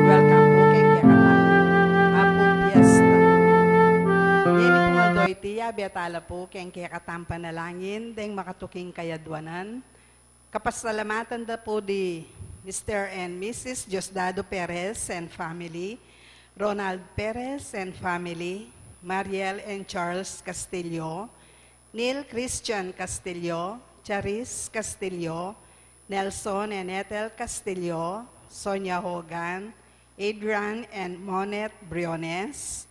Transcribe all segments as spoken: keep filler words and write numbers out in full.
Welcome pu keng kekatang Apo Fiesta. Ngeni pung aldo iti, yabe tala pu keng kekatang panalangin deng makatuking kayadwanan. Kapasalamatan da pu di Mister and Missus Diosdado Perez and family, Ronald Perez and family, Mariel and Charles Castillo, Neil Christian Castillo, Charis Castillo, Nelson and Ethel Castillo, Sonia Hogan, Adrian and Monet Briones,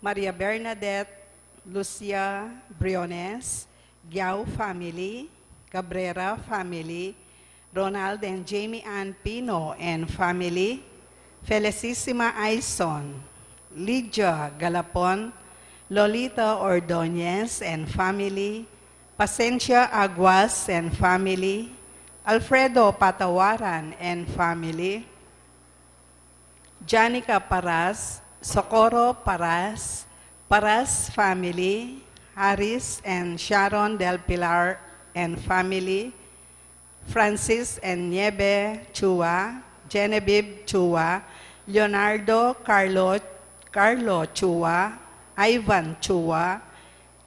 Maria Bernadette, Lucia Briones, Giao family, Cabrera family, Ronald and Jamie Ann Pino and family, Felicissima Aison, Lydia Galapon, Lolita Ordonez and family, Pacencia Aguas and family, Alfredo Patawaran and family, Janica Paras, Socorro Paras, Paras family, Harris and Sharon Del Pilar and family, Francis and Nieve Chua, Genevieve Chua, Leonardo Carlo, Carlo Chua, Ivan Chua,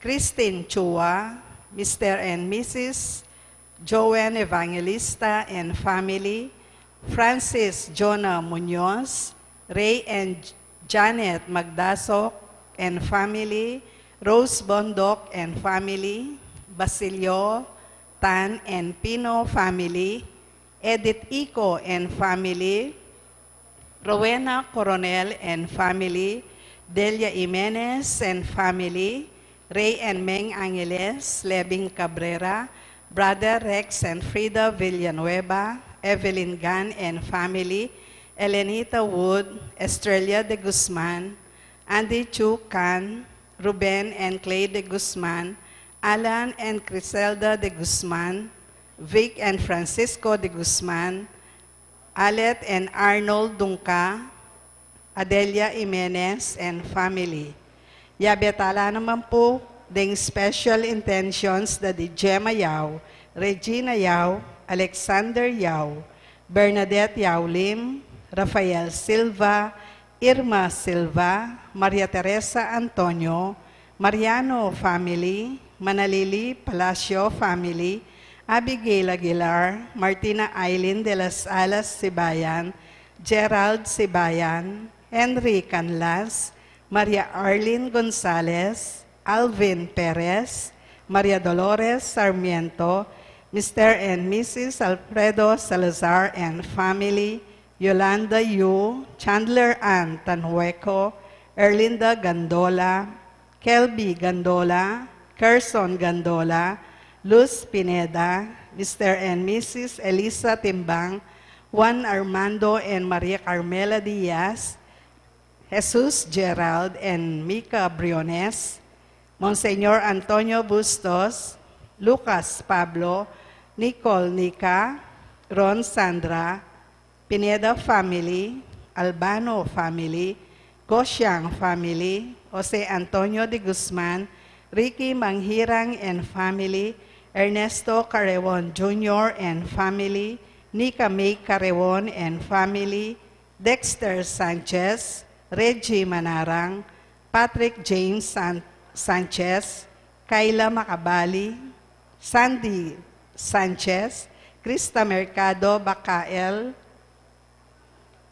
Christine Chua, Mister and Missus Joan Evangelista and family, Francis Jonah Muñoz, Ray and Janet Magdasok and family, Rose Bondoc and family, Basilio Tan and Pino family, Edith Ico and family, Rowena Coronel and family, Delia Jimenez and family, Ray and Meng Angeles, Levin Cabrera, Brother Rex and Frida Villanueva, Evelyn Gan and family, Elenita Wood, Estrella de Guzman, Andy Chu Can, Ruben and Clay de Guzman, Alan and Criselda de Guzman, Vic and Francisco de Guzman, Alet and Arnold Dungca, Adelia Jimenez and family. Yabe tala naman pu deng special intentions da di Gemma Yao, Regina Yao, Alexander Yao, Bernadette Yao Lim, Rafael Silva, Irma Silva, Maria Teresa Antonio, Mariano family, Manalili Palacio family, Abigail Aguilar, Martina Aileen de las Alas Sibayan, Gerald Sibayan, Henry Canlas, Maria Arlene Gonzalez, Alvin Perez, Maria Dolores Sarmiento, Mister and Missus Alfredo Salazar and family, Yolanda Yu, Chandler Ann Tanhueco, Erlinda Gandola, Kelby Gandola, Kerson Gandola, Luz Pineda, Mister and Missus Elisa Timbang, Juan Armando and Maria Carmela Diaz, Jesus Gerald and Mika Briones, Monsignor Antonio Bustos, Lucas Pablo, Nicole Nica, Ron Sandra, Pineda family, Albano family, Gosiang family, Jose Antonio de Guzman, Ricky Manghirang and family, Ernesto Carreon Junior and family, Nica May Carreon and family, Dexter Sanchez, Reggie Manarang, Patrick James San-, Sanchez, Kayla Macabali, Sandy Sanchez, Krista Mercado Bacael,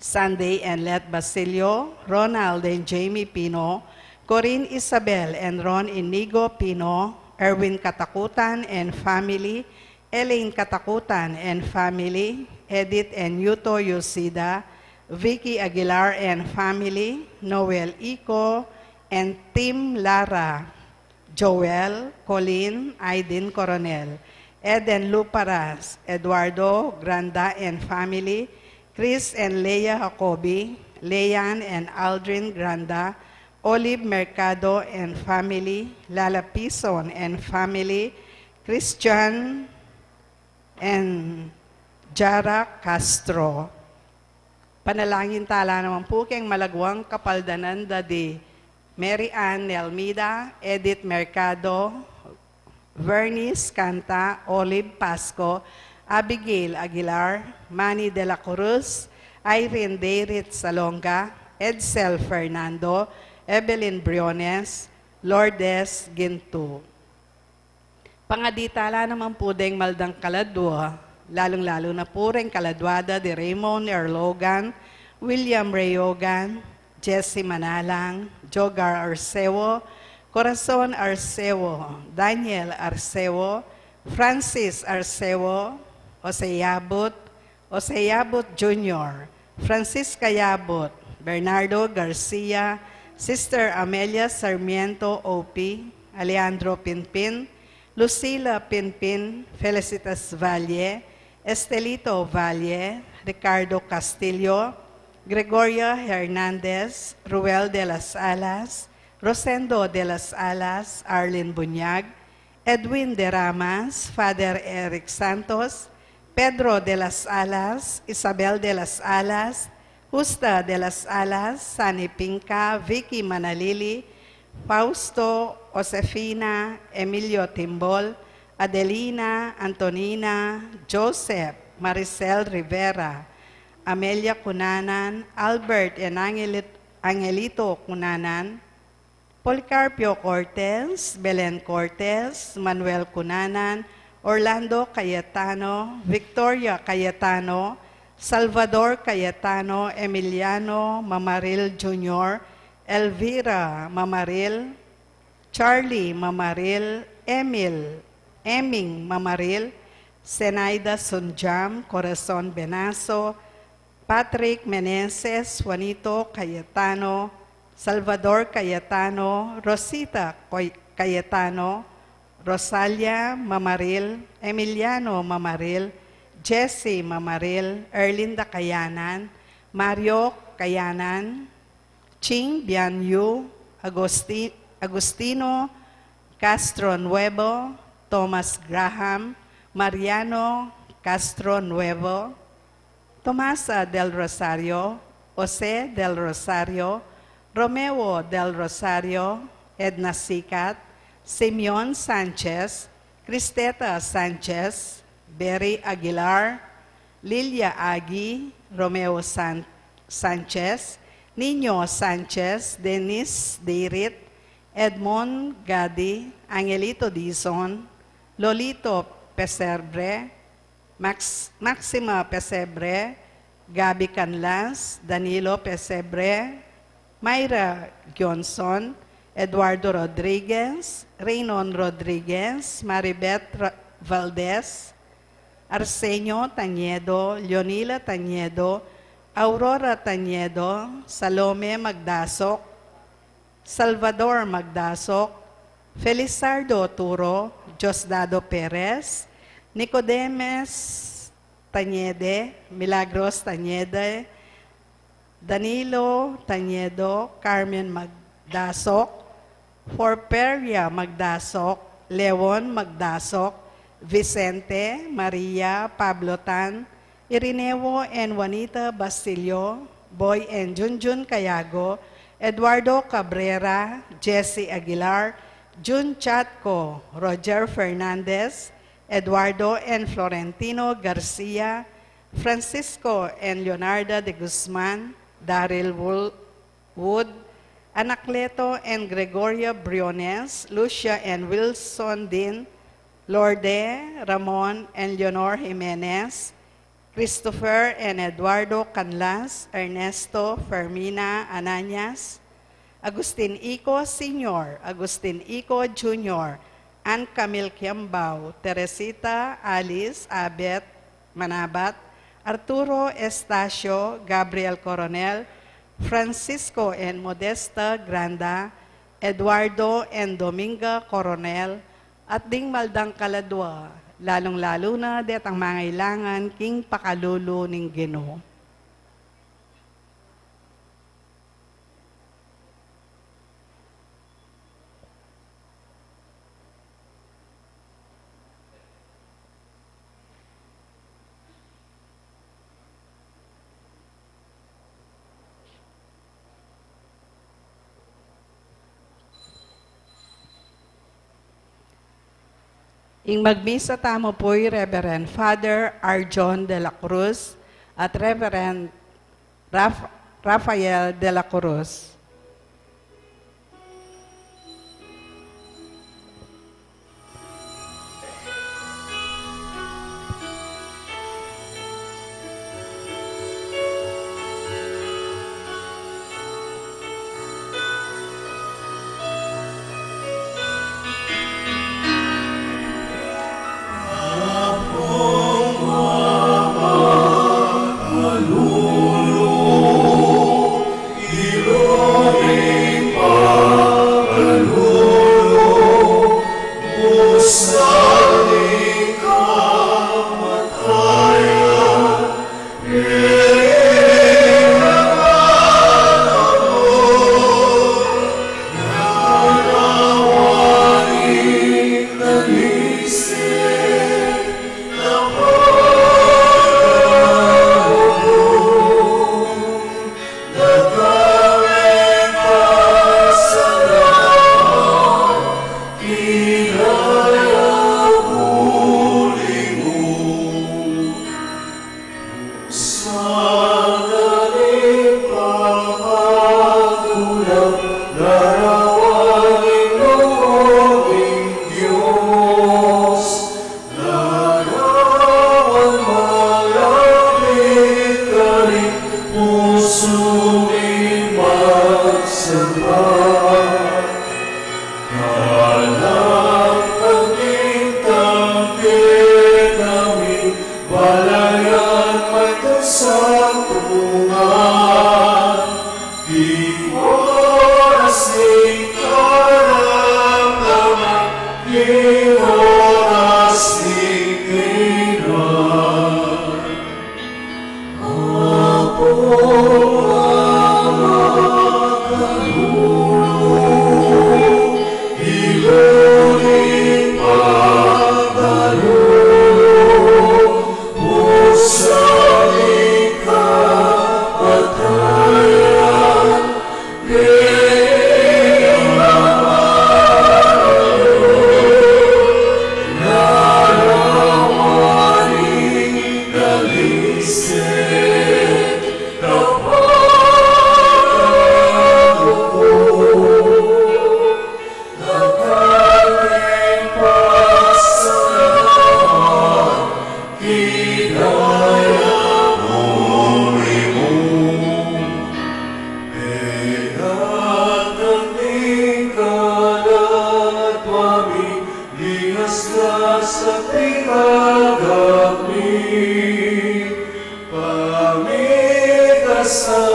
Sunday and Let Basilio, Ronald and Jamie Pino, Corinne Isabel and Ron Inigo Pino, Erwin Katakutan and family, Elaine Katakutan and family, Edith and Yuto Yosida, Vicky Aguilar and family, Noel Ico and Tim Lara, Joel, Colin, Aiden Coronel, Eden Luparas, Eduardo Granda and family, Chris and Leia Jacobi, Leanne and Aldrin Granda, Olive Mercado and family, Lala Pison and family, Christian and Jara Castro. Panalangin tala naman pu keng malagwang kapaldanan da di Mary Ann Nelmida, Edith Mercado, Vernice Canta, Olive Pasco, Abigail Aguilar, Manny de la Cruz, Irene Deirit Salonga, Edsel Fernando, Evelyn Briones, Lourdes Gintu. Pangadi tala naman pu deng maldang kaladwa, lalung-lalu na pu reng kaladwa da di Raymond R. Logan, William Rayogan, Jesse Manalang, Jogar Arceo, Corazon Arceo, Daniel Arceo, Francis Arceo, Jose Yabut, Jose Yabut Junior, Francisca Yabut, Bernardo Garcia, Sister Amelia Sarmiento O P, Alejandro Pinpin, Lucila Pinpin, Felicitas Valle, Estelito Valle, Ricardo Castillo, Gregoria Hernandez, Ruel de las Alas, Rosendo de las Alas, Arlene Buñag, Edwin de Ramas, Father Eric Santos, Pedro de las Alas, Isabel de las Alas, Justa de las Alas, Sani Pinca, Vicky Manalili, Fausto, Josefina, Emilio Timbol, Adelina, Antonina, Joseph, Maricel Rivera, Amelia Cunanan, Albert and Angelit-, Angelito Cunanan, Policarpio Cortes, Belen Cortes, Manuel Cunanan, Orlando Cayetano, Victoria Cayetano, Salvador Cayetano, Emiliano Mamaril Junior, Elvira Mamaril, Charlie Mamaril, Emil, Eming Mamaril, Zenaida Sunjam, Corazon Benaso, Patrick Meneses, Juanito Cayetano, Salvador Cayetano, Rosita Coy-, Cayetano, Rosalia Mamaril, Emiliano Mamaril, Jesse Mamaril, Erlinda Kayanan, Mario Kayanan, Ching Bian Yu, Agusti-, Agustino Castro Nuevo, Thomas Graham, Mariano Castro Nuevo, Tomasa del Rosario, Jose del Rosario, Romeo del Rosario, Edna Sicat, Simeon Sanchez, Cristeta Sanchez, Berry Aguilar, Lilia Agi, Romeo San-, Sanchez, Nino Sanchez, Dennis Dirit, Edmond Gadi, Angelito Dizon, Lolito Pesebre, Max-, Maxima Pesebre, Gabby Canlas, Danilo Pesebre, Myra Gionson, Eduardo Rodriguez, Reynon Rodriguez, Maribeth Ra-, Valdez, Arsenio Tañedo, Leonila Tañedo, Aurora Tañedo, Salome Magdasok, Salvador Magdasok, Felizardo Turo, Diosdado Perez, Nicodemes Tañede, Milagros Tañede, Danilo Tañedo, Carmen Magdasok, Porperia Magdasok, Leon Magdasok, Vicente, Maria, Pablo Tan, Irineo and Juanita Basilio, Boy and Junjun Cayago, Eduardo Cabrera, Jesse Aguilar, Jun Chatco, Roger Fernandez, Eduardo and Florentino Garcia, Francisco and Leonarda de Guzman, Daryl Wool-, Wood, Anacleto and Gregoria Briones, Lucia and Wilson Din, Lorde, Ramon and Leonor Jimenez, Christopher and Eduardo Canlas, Ernesto, Fermina, Ananias, Agustin Ico Senior, Agustin Ico Junior, Ann Camille Kiambao, Teresita, Alice, Abet, Manabat, Arturo Estacio, Gabriel Coronel, Francisco and Modesta Granda, Eduardo and Dominga Coronel, at ding maldang kaladua, lalung-lalu na detang mangailangan king pakalulu ning Ginu. Ing magmisa tamu pu i Reverend Father Arjon de la Cruz at Reverend Raf-, Rafael de la Cruz.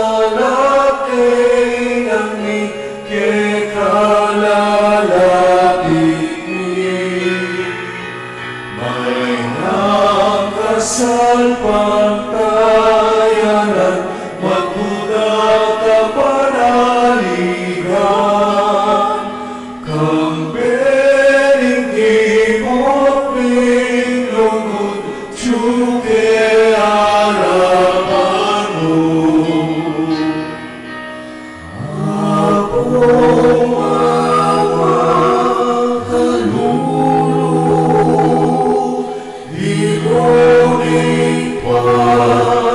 Pamikasalan ke ngan mi, keka lalapit mi. Maynang kasalpantayanan, magbuda ka panaligan. Kambe ning kibut ming lugud, atyu ke arapan mu. Apo, Ama, kalulu, ilu ning pakalulu,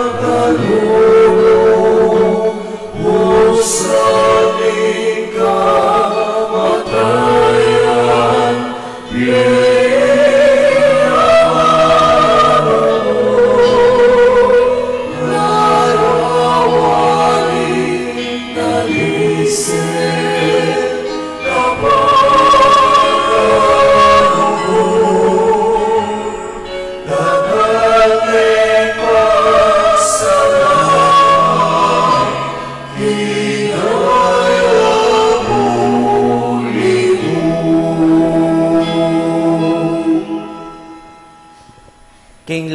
pusan ning kamatayan, pie, Ama,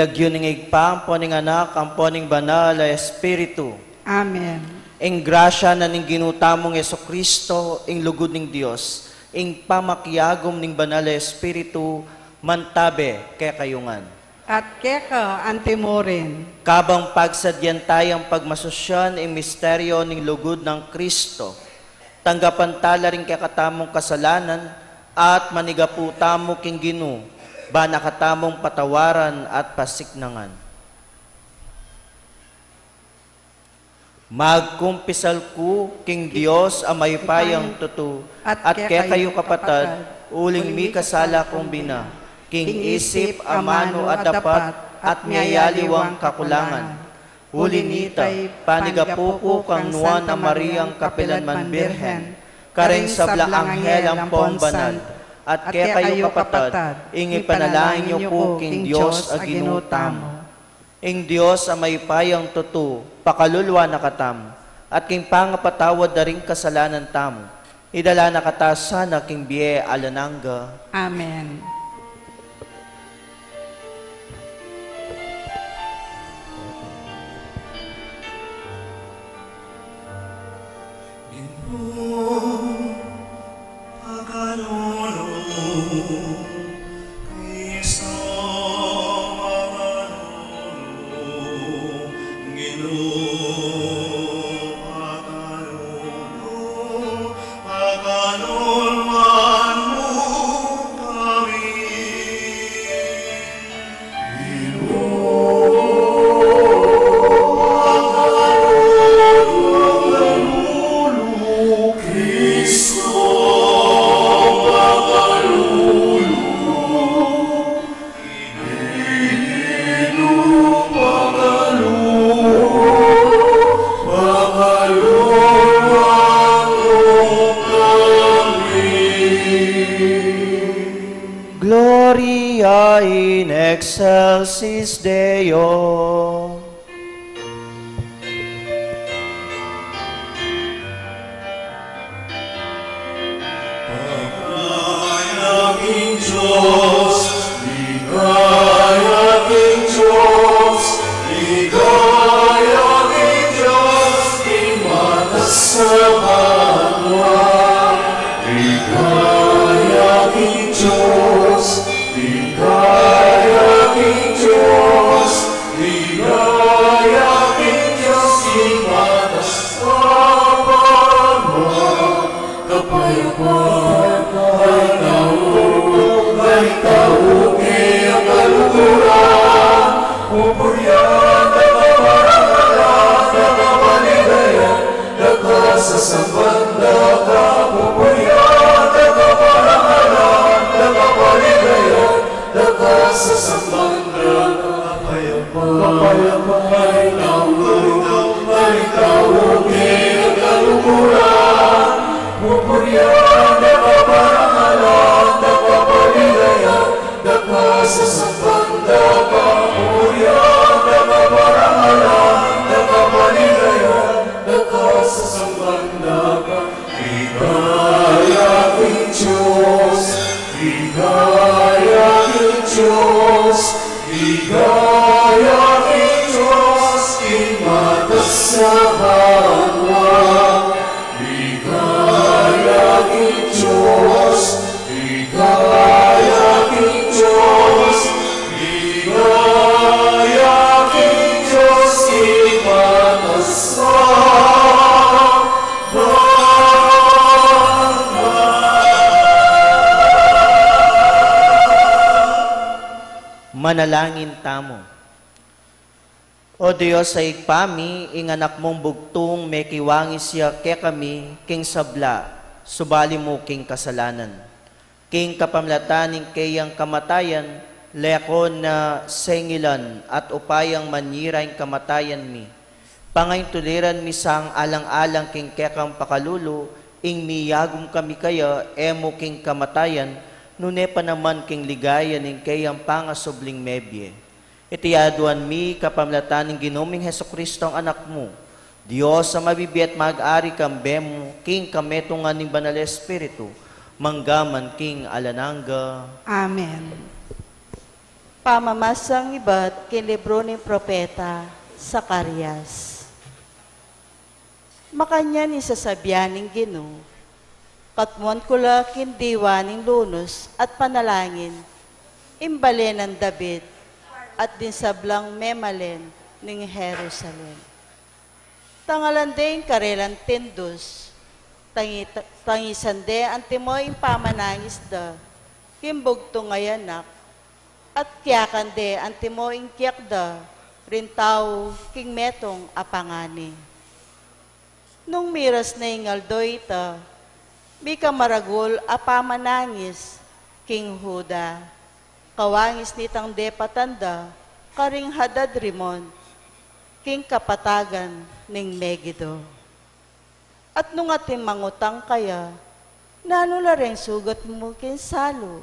Lagyu ning Ibpa, ampo ning Anak, ampo ning Banal a Espiritu. Amen. Ing grasya na ning Ginu tamung Jesucristo, ing lugud ning Dios, ing pamakiagum ning Banal a Espiritu, mantabe kekayu ngan. At keka antimurin. Kabang pagsadyan tayang pagmasusyan ing misteryo ning lugud nang Cristo, tanggapan tala ring kekatamung kasalanan at manigapu tamu king Ginu, ba na katamung patawaran at pasiknangan. Magkumpisal ku king Dios a mayupayang tutu, at kekayu kapatad, uling mikasala kung bina, king isip, amanu at dapat, at miyayaliwang kakulangan. Uli nita, panigapu ku kang Nuan a Mariang kapilan man Birhen, karing sablang anghel ampong banal, at kekayu kapatad, ing ipanalangin yu ku king Dios a Ginu tamu. Ing Dios a mayupayang tutu, pakalulwan na katamu, at king pangapatawad da ring kasalanan tamu, idala na kata sana king bie alang angga. Amen. Gloria in excelsis Deo. Ligaya king Dios, ligaya king Dios, ligaya king Dios, king matas a banua. Ligaya king Dios, ligaya king Dios, ligaya king Dios, king matas a banua. Kapayapan, ay tau, ay tau, keng kaluguran, pupurian da ka, parangalan da ka, paligayan da ka, sasamban da ka, pupurian da ka, parangalan da ka, paligayan da ka, sasamban da ka. Kapayapan, kapayapan, ay tau, ay tau, keng kaluguran, pupurian da ka, parangalan da ka, paligayan da ka, sasamban da ka, pupurian da ka, parangalan da ka, paligayan da ka, sasamban da ka. Ligaya king Dios, ligaya king Dios, ligaya king Dios, king matas a banua. Ligaya king Dios, ligaya king Dios, ligaya king Dios, king matas a banua. Manalangin tamu. O Dios a Ibpa mi, ing Anak mung bugtung mekiwangis ya kekami king sabla, subali mu king kasalanan. King kapamilatan ning keyang kamatayan, leko na sengilan at upayang manyira ing kamatayan mi. Pangaintuliran mi sang alang-alang king kekang pakalulu, ing miyagum kami kaya, e mu king kamatayan, nune pa naman king ligaya ning keyang pangasubling mebie. Iti aduan mi kapamilatan ning Ginu ming Jesucristo, ing Anak mu, Dios a mabibie at mag-ari kambe mu, king kametungan ning Banal a Espiritu, mangga man king alang angga. Amen. Pamamasang ibat king libru ning propeta Zacarias. Makanyan ing sasabian ning Ginu, katmuan ku la king diwa ning lunus at panalangin, ing bale nang David, at ding sablang memalen ning Jerusalem. Tangalan de ing karelang tindus, tangi-, tangisan de antimo ing pamanangis da, king bugtung a anak, at kiyakan de antimo ing kiyak da ring tau king metung a pangani. Nung miras na ing aldo ita, mika maragul a pamanangis king Juda, kawangis nitang depatan da karing Hadad-Rimon, king kapatagan ning Megido. At nung atin mangutang kaya, "Nanu la reng sugat mu king salu?"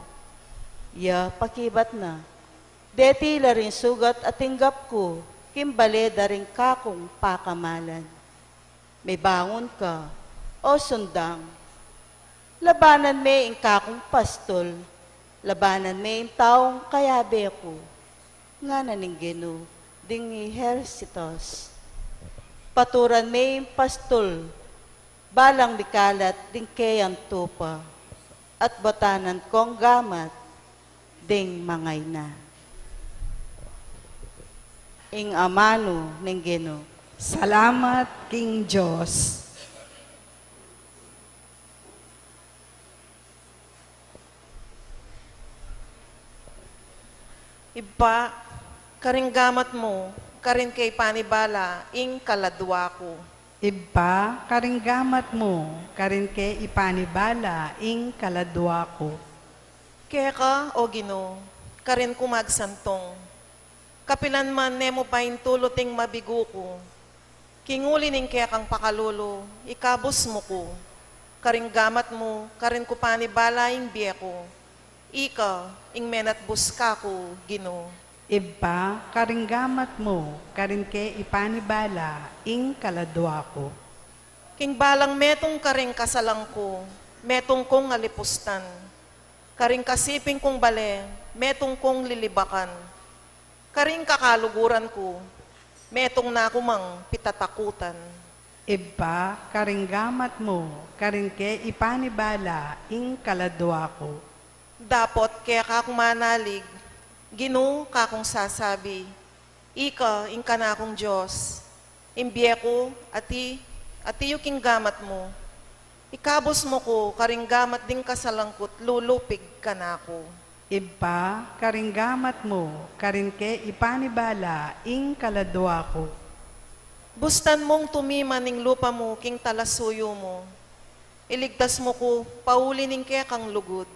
Iya pakibat na, "Deti la ring sugat a tinggap ku king bale da ring kakung pakamalan." Mibangun ka, o sundang. Labanan me ing kakung pastul, labanan me ing taung kayabe ku, ngana ning Ginu ding ehersito. Paturan me ing pastul, balang mikalat ding keyang tupa, at batanan kong gamat ding mangaina. Ing amanu ning Ginu. Salamat king Dios. Ibpa, karing gamat mu, karin ke ipanibala ing kaladua ku. Ibpa, karing gamat mu, karin ke ipanibala ing kaladua ku. Keka, o Ginu, karin ku magsantung. Kapilan man ne mu pa intulut ing mabigu ku. King uli ning kekang pakalulu, ikabus mu ku. Karing gamat mu, karin ku panibala ing bie ku. Ika, ing menatbus kaku, Ginu. Ibpa, karing gamat mu, karin ke ipanibala ing kaladua ku. King balang metung karing kasalang ku, metung kung alipustan. Karing kasiping kung bale, metung kung lilibakan. Karing kakaluguran ku, metung na ku mang pitatakutan. Ibpa, karing gamat mu, karin ke ipanibala ing kaladua ku. Dapot keka ku manalig, Ginu, kakung sasabi, ika ing kanakung Dios. Ing bie ku, ati, ati yu king gamat mu. Ikabus mu ku karing gamat ding kasalang ku't lulupig kanaku. Ibpa, karing gamat mu, karin ke ipanibala ing kaladua ku. Bustan mung tumiman ing lupa mu king talasuyu mu. Iligtas mu ku pauli ning kekang lugud.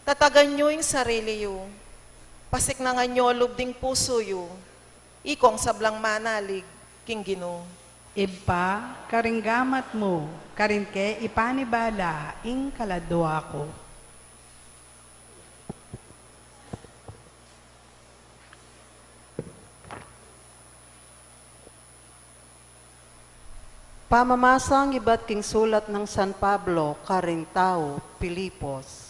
Tatagan yu ing sarili yu, pasiknangan yu lub ding pusu yu, ikong sablang manalig king Ginu. Ibpa, karing gamat mu, karin ke ipanibala ing kaladua ku. Pamamasang ibat king sulat nang San Pablo karing tau Filipos.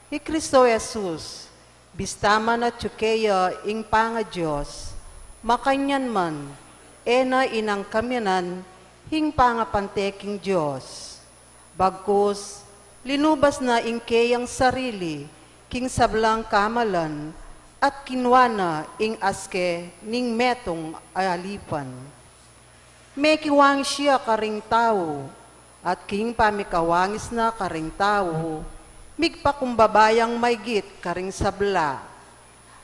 I Kristo Jesus, bista man atyu keya ing panga-Dios, makanyan man, e na inangkaminan ing pangapante king Dios. Bagkus, linubas na ing keyang sarili king sablang kamalan at kinua na ing aske ning metung a alipan. Mekiwangis ya karing tau, at king pamikawangis na karing tau, migpakumbaba yang maigit karing sabla,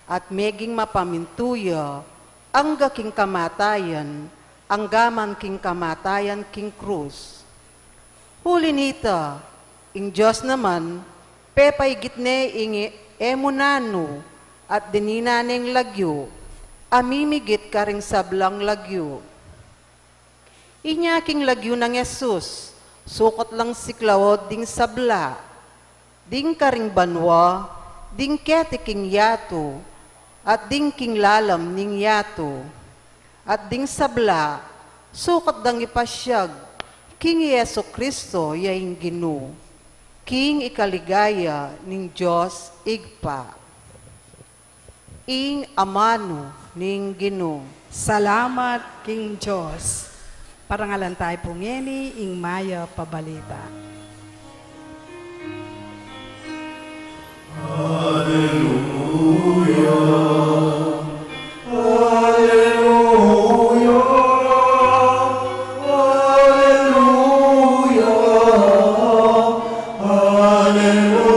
at meging mapamintu ya angga king kamatayan, angga man king kamatayan king krus. Uli nita, ing Dios naman, pepaigit ne ing e mu nanu at dininan neng lagyu, a mimigit karing sablang lagyu. Inya king lagyu nang Jesus, sukat lang siklaud ding sabla, ding karing banua, ding keti king yatu, at ding king lalam ning yatu, at ding sabla, sukat dang ipasiag king i Jesu Kristo ya ing Ginu, king ikaligaya ning Dios Ibpa. Ing amanu ning Ginu. Salamat king Dios. Parangalan tayu pu ngeni ing mayap a balita. Aleluya, aleluya, aleluya, aleluya.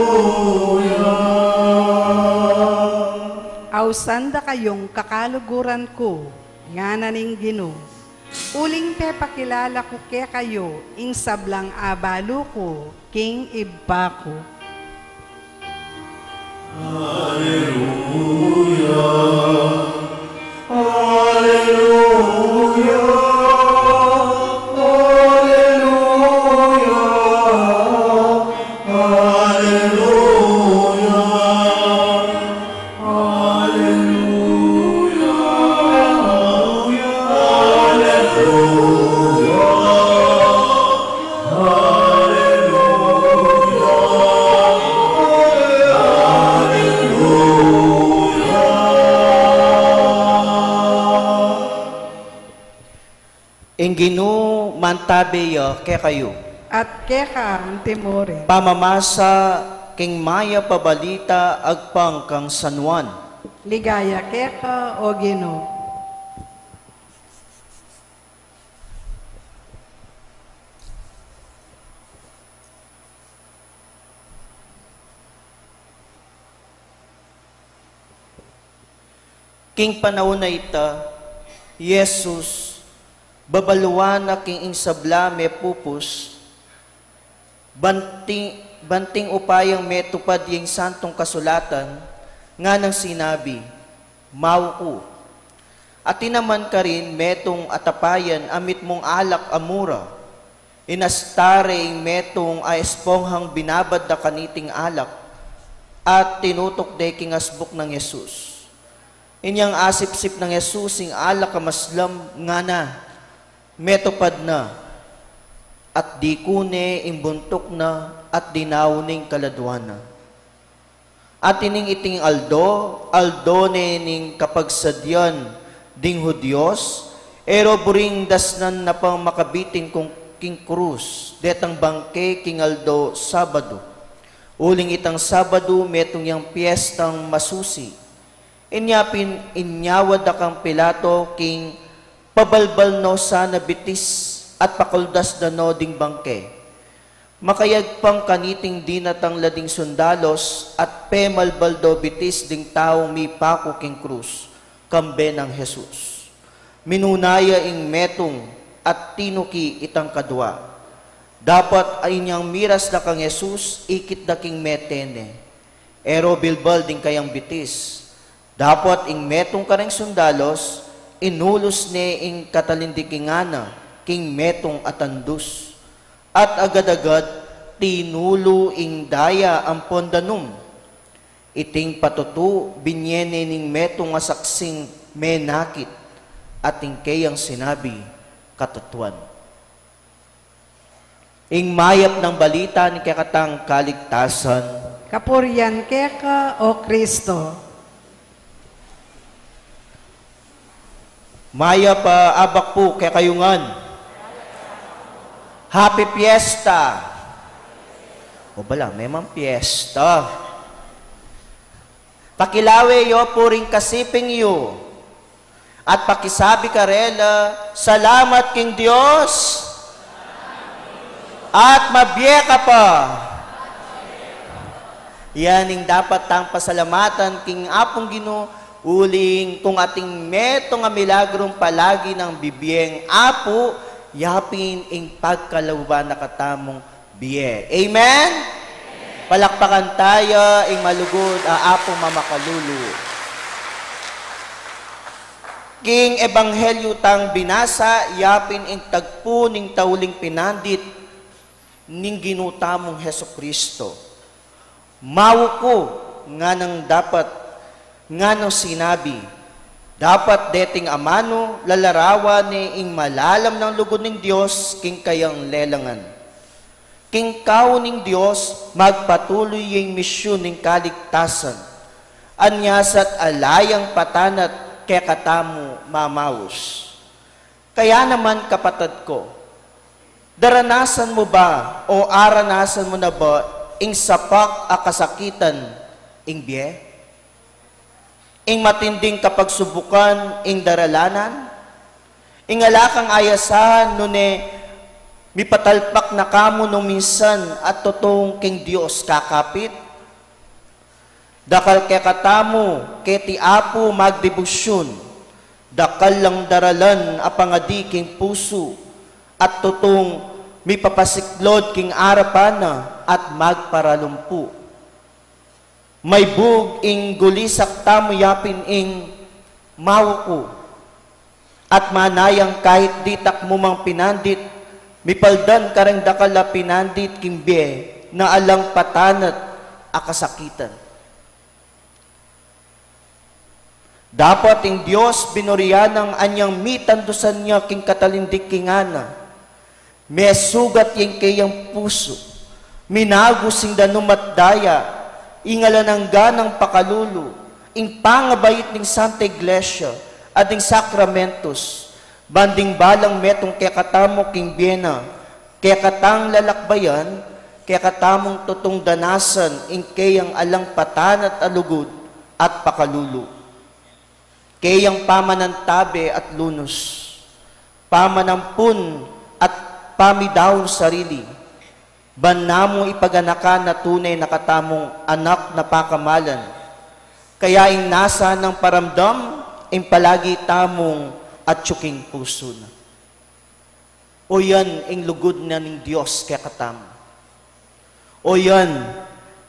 Ausan da kayung kakaluguran ku, ngana ning Ginu, uling pepakilala ku kekayu ing sablang abalu ku king Ibpa ku. Aleluya, aleluya, aleluya, aleluya. Aleluya, aleluya, aleluya, aleluya. Ing Ginu mantabe ya kekayu. At keka anti mu rin. Pamamasa king mayap a balita agpang kang San Juan. Ligaya keka, O Ginu. King panaun a ita, Jesus, babaluan na king ing sabla mepupus, banting, banting upayang metupad ya ing Santung Kasulatan, nganang sinabi, "Mau ku." Atin naman karin metung atapayan a mitmung alak a mura. Inasta re ing metung a esponghang binabad da kaniting alak, at tinutuk de king asbuk nang Jesus. Inyang asipsip nang Jesus ing alak a maslam, ngana, "Metupad na." At dikune ing buntuk na, at dinaun ne ing kaladua na. At ining iting aldo, aldo ne ning kapagsadyan ding Hudios, e ro buring dasnan na pang makabitin kung king krus, detang bangke king aldo Sabadu. Uling itang Sabadu, metung yang piestang masusi. Inya pin, inyawad da kang Pilato king pabalbal no sana bitis at pakuldas da no ding bangke. Makayagpang kaniting dinatang la ding sundalos at pemalbal do bitis ding taung mipaku king krus, kambe nang Jesus. Minuna ya ing metung at tinuki itang kadua. Dapot inyang miras da kang Jesus, ikit da king mete ne. E ro bilbal ding kayang bitis. Dapot ing metung kareng sundalos, inulus ne ing katalindikingan na king metung a tandus. At agad-agad tinulu ing daya ampon danum. Iting patutu, binye ne ning metung a saksing menakit, at ing keyang sinabi, "Katutuan." Ing mayap nang balita ning kekatang kaligtasan. Kapurian keka, O Kristo. Mayap a abak pu kekayu ngan. Happy Fiesta! O bala, memang fiesta. Pakilawe yu pu ring kasiping yu. At pakisabi karela, "Salamat king Dios, at mabie ka pa." Yan ing dapat tang pasalamatan king Apung Ginu, uling kung ating metung a milagrung palagi nang bibieng Apu, yapin ing pagkalauban na katamung bie. Amen? Palakpakan taya ing malugud a Apung mamakalulu. King ebanghelyu tang binasa, yapin ing tagpu ning tauling pinandit ning Ginu tamung Hesukristo. Mau ku, nganang dapat, nganang sinabi, dapat deting amanu, lalarawan ne ing malalam nang lugud ning Dios king kayang lelangan. King kaun ning Dios, magpatuloy ya ing misyun ning kaligtasan. Anya sa't ala yang patanat kekatamu mamaus. Kaya naman, kapatad ku, daranasan mu ba o aranasan mu na ba ing sapak a kasakitan ing bie? Ing matinding kapagsubukan ing daralanan? Ing ala kang ayasahan nune mipatalpak na ka mu nung minsan at tutung king Dios kakapit? Dakal kekatamu keti Apu magdebosyun, dakal lang daralan a pangadi king pusu, at tutung mipapasiklud king arapan na at magparalumpu. Maibug ing gulisak tamu yapin ing mawa ku. At manayang kahit ditak mu mang pinandit, mipaldan kareng dakal a pinandit king bie na alang patanat a kasakitan. Dapat ing Dios binurian nang anyang mitandusan ya king katalindik king ngana. Mesugat ya ing keyang pusu, minagus ing danum at daya, ing alang angga nang pakalulu, ing pangabait ning Santa Iglesia, at ing sakramentos, ban ding balang metung kekatamu king bie na, kekatang lalakbayan, kekatamung tutung danasan ing keyang alang patanat a lugud at pakalulu. Keyang pamanantabe at lunus, pamanampun at pamidaun sarili, ban namu ipaganakan a tune na katamung anak na pakamalan. Kaya ing nasa nang paramdam, ing palagi tamung atyu king pusu na. O yan ing lugud na ning Dios kekatamu. O yan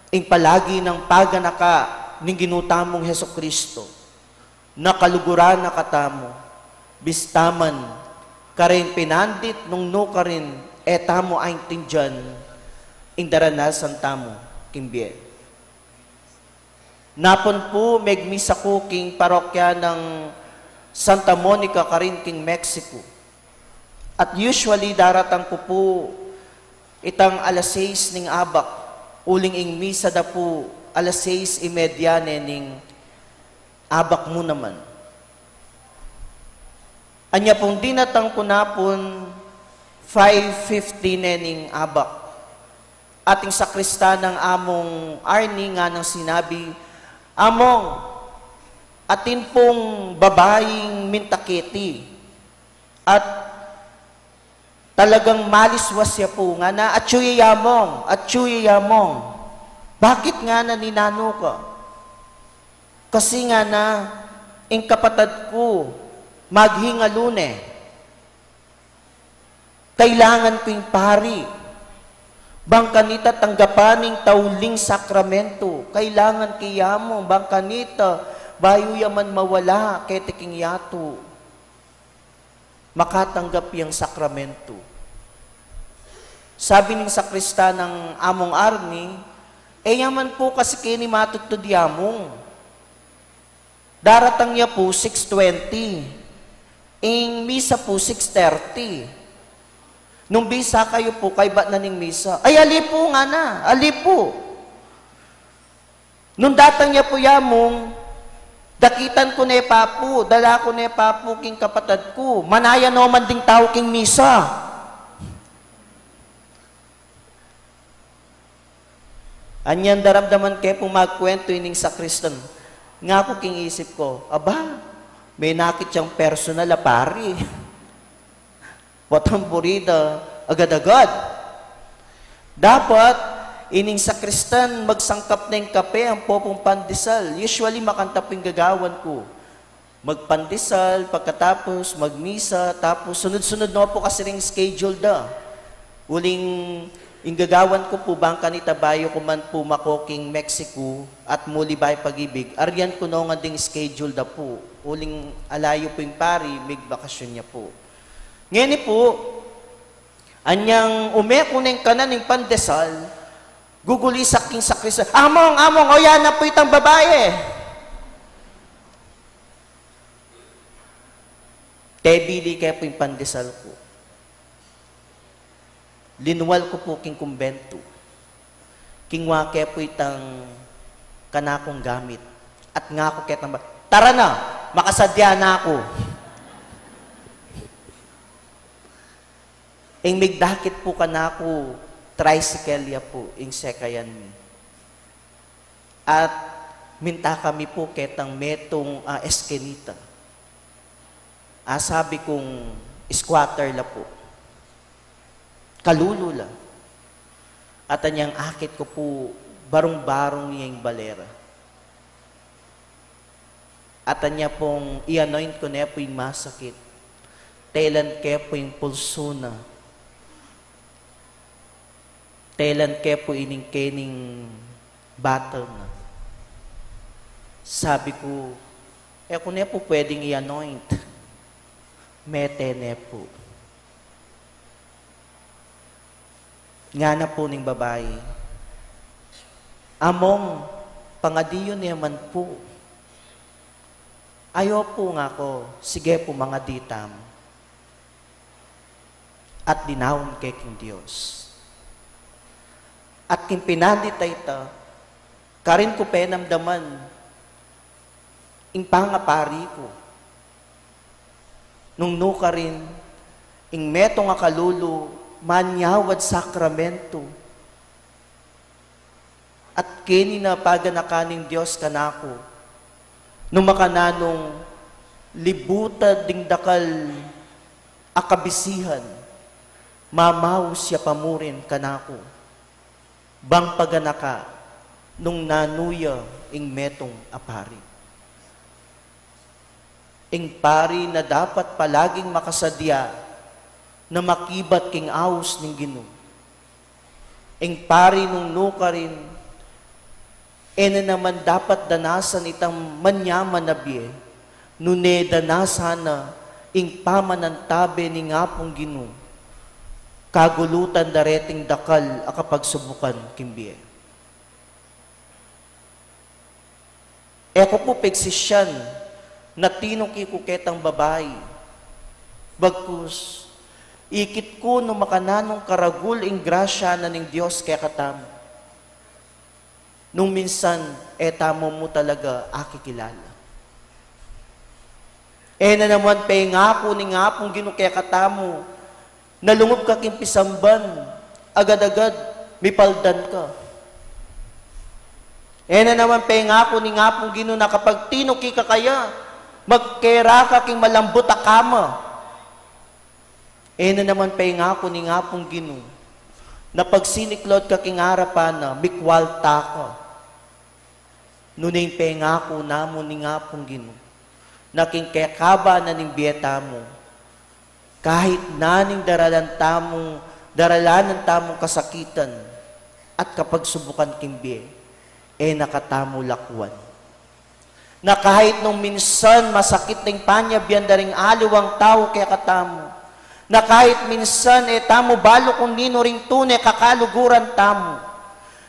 ing palagi nang paganaka ning Ginu tamung Jesucristo, na kaluguran na katamu, bista man kareng pinandit nung nukarin e tamu aintindian ing daranasan tamu king bie. Napun pu, megmisa ku king parokya nang Santa Monica karin king Mexico. At usually, daratang ku pu itang alas sais ning abak, uling ing misa da pu alas sais y media ne ning abak mu naman. Anya pung dinatang ku na pun five fifty ne ning abak. At ing sakristan nang Among Arnie nganang sinabi, "Among, atin pung babaing minta keti." At talagang maliswas ya pu, ngana, "Atyu ya, Among, atyu ya, Among." "Bakit?" ngana, "Ninanu ka?" "Kasi," ngana, "ing kapatad ku maghingalu ne. Kailangan ku ing pari bang kanita tanggapan ing tauling sakramento. Kailangan ke ya, Among, bang kanita bayu ya man mawala keti king yatu, makatanggap yang sakramento." Sabi ning sakristan nang Among Arnie, "E ya man pu kasi keni matudtud ya, Among. Daratang ya pu six twenty. Ing misa pu six thirty. Nung bisa kayu pu, kaybat na ning misa." "Ay, ali pu," ngana, "ali pu." Nung datang ya pu ya, Among, dakitan ku ne pa pu, dala ku ne pa pu king kapatad ku. Manaya no man ding tau king misa. Anyan daramdaman ke pung magkuwentu ining sakristan. Ngaku king isip ku, "Aba, menakit yang personal a pari." Potang buri da agad-agad. Dapat, ining sakristan, magsangkap ne ing kape ampo pung pandesal. Usually, makanta pu ing gagawan ku. Magpandesal, pagkatapos magmisa, tapos sunod-sunod no pu kasi ring schedule da. Uling ing gagawan ku pu bang kanita bayu ku man pu mako king Mexico at muli bayu Pag-ibig, aryan ku no ngan ding schedule da pu. Uling alayu pu ing pari, migbakasyon ya pu. Ngeni pu, anyang ume ku neng kanan ing pandesal, gugulisak king sakristan, "Among, Among, o, yan na pu itang babae." Tebili ke pu ing pandesal ku. Linwal ku pu king kumbentu. Kingwa ke pu itang kanakung gamit. At ngaku ketang ba-, "Tara na, makasadya na ku." Ing migdakit pu kanaku, tricycle ya pu ing sekayan mi. At minta kami pu ketang metung, ah, eskinita. Ah, sabi kung squatter la pu. Kalulu la. At anyang akit ku pu, barung-barung ya ing bale ra. At anya pung i-anoint ku ne pu ing masakit. Telan ke pu ing pulsu na. Telan ke pu ining kening battle na. Sabi ku, "E ku ne pu pwedeng i-anoint." Mete ne pu. Ngana pu ning babai, "Among, pangadi yu ne man pu." "Ayo pu," ngaku, "sige pu, mangadi tamu." At dinaun ke king Dios. At king pinandit a ita, karin ku penamdaman ing pangapari ku. Nung nukarin, ing metung a kalulu, manyawad sakramentu. At keni na paganaka ning Dios kanaku, nung makananung libutan ding dakal a kabisihan, mamaus ya pa murin kanaku. Bang paganaka nung nanu ya ing metung a pari. Ing pari na dapat palaging makasadya na makibat king aus ning Ginu. Ing pari nung nukarin, e na naman dapat danasan itang manyaman a bie, nune danasan na ing pamanantabe ning Apung Ginu, kagulutan da reting dakal a kapagsubukan king bie. E ku pu pigsisyan na tinuki ku ketang babai. Bagkus, ikit ku nung makananung karagul ing grasya na ning Dios kekatamu. Nung minsan, e tamu mu talaga akikilala. E na naman pengaku ning Apung Ginu kekatamu, na lungub ka king pisamban, agad-agad mipaldan ka. E na naman pengaku ning Apung Ginu na kapag tinuki ka kaya, magkera ka king malambut a kama. E na naman pengaku ning Apung Ginu na pag siniklaud ka king arapan na, mikwalta ka. Nune ing pengaku namu ning Apung Ginu, na king kekaba na ning bie tamu, kahit na ning daralan tamu, daralanan tamung kasakitan at kapagsubukan king bie, e na katamu lakwan. Na kahit nung minsan masakit ing panyabian da ring aliwang tau kekatamu, na kahit minsan e tamu balu kung ninu ring tune kakaluguran tamu,